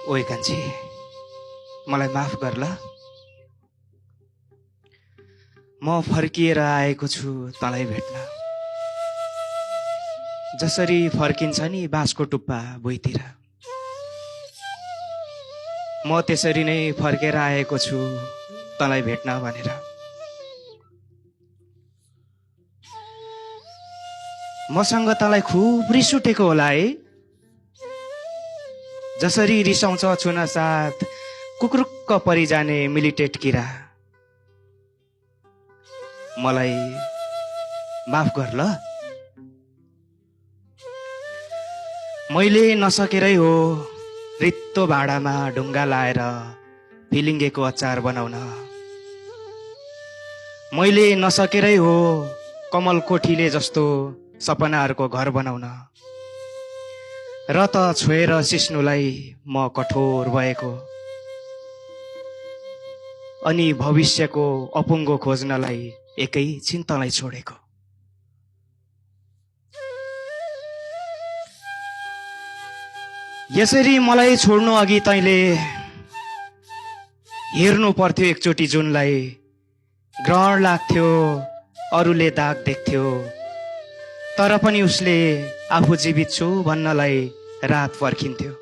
ओए कान्छी, मलाई माफ गर ल। म फर्किएर आएको छु तँलाई भेट्न। जसरी फर्किन्छ नि बाँसको टुप्पा भुइँतिर, म त्यसरी नै फर्केर आएको छु तँलाई भेट्न भनेर। मसँग तँलाई खुब रिस उठेको होला है, जसरी रिसाउँछ छुन साथ कुकुरुक्क परिजाने मिलिटेट किरा। मलाई माफ गर ल। मैले नसकेरै हो रित्तो भाँडामा ढुङ्गा लाएर फिलिङ्गेको अचार बनाउन। मैले नसकेरै हो कमल कोठीले जस्तो सपनाहरूको घर बनाउन। र त छोएर सिस्नुलाई म कठोर भएको, अनि भविष्यको अपुङ्गो खोज्नलाई एकैछिन तँलाई छोडेको। यसरी मलाई छोड्नु अघि तैँले हेर्नु पर्थ्यो एकचोटि जुनलाई। ग्रहण लाग्थ्यो, अरूले दाग देख्थ्यो, तर पनि उसले आफू जीवित छु भन्नलाई रात पर्खिन्थ्यो।